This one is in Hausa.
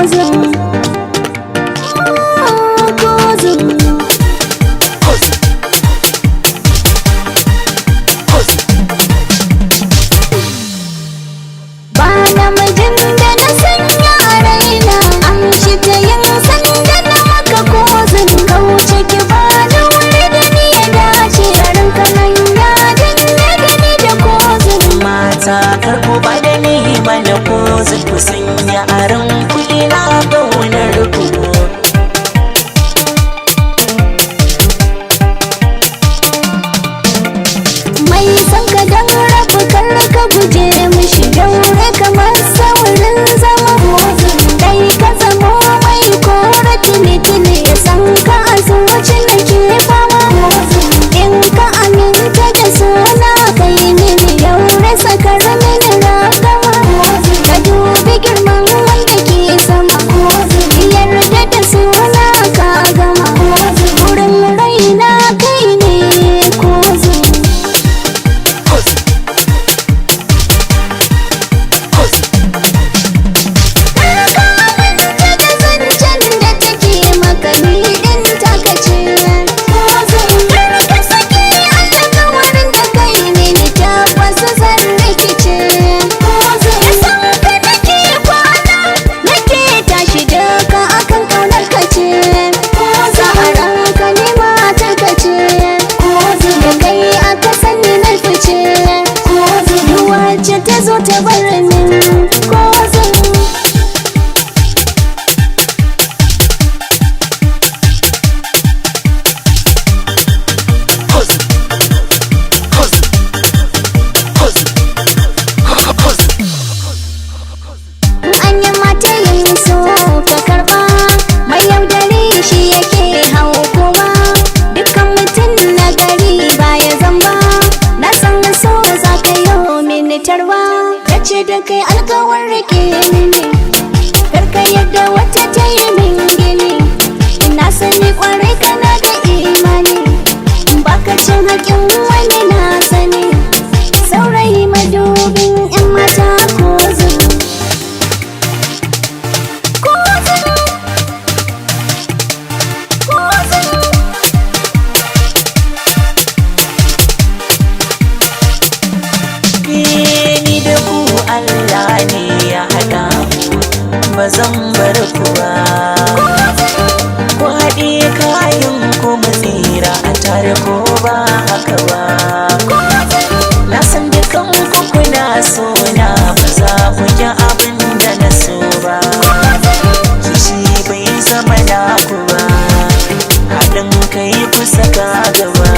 Kozin, kozin. Ba namijin da na sanya a raina, amshi ta yin sanda na maka kozin. Kauce ki ba da wuri da ni ya dace, garin kanan ya danne da ni da kozin. Mata kar ku ba da ni mana ko ku sanya aron kuɗi na ƙaunar ku. Mai son ka dan rabu kar ka guje mishi, daure kamar saurin zama kozin. Kai ka zamo mai kora tuni-tuni, ya san ka a zuci nake fama kozin. In ka aminta da suna kai mini, daure sakar mini ragama kozin. Ka dubi girman wanda ke sama kozin, yarda da suna ka gama kozin. Wurin raina kai ne kozin. Karka aminta da zancen da take maka, ni ɗin taka ce. Karka saki alkawarin da kai mini, tabbas zan rikice. Da san ka nake kwana nake tashi, duka akan ƙaunar ka ce. Sa'aran ka ne matar ka ce, da kai aka sani na fice. Duk wacce ta zo ta bar min kozin. An yi mata yin so ka karba, mai yaudare shi yake hau kowa. Dukkan mutum na gari baya zamba, na san so za ka yi mini tarwa. Ta ce da kai alkawar rike mini, karka yadda wata ta yi min gini. Na sani kwarai kana da imani, baka cin haƙin wani na sani. Saurayi madubin 'yan mata kozin. Kozin, kozin. Ni da ku Allah ne ya haɗa mu, ba zan bar ku ba. Ku haɗe kayan ku mu tsira a tare ko ba haka ba. Na san dukan ku kuna so na, ba za ku ki abin da na so ba. Kishi bai zama naku ba, haɗin kai ku saka gaba.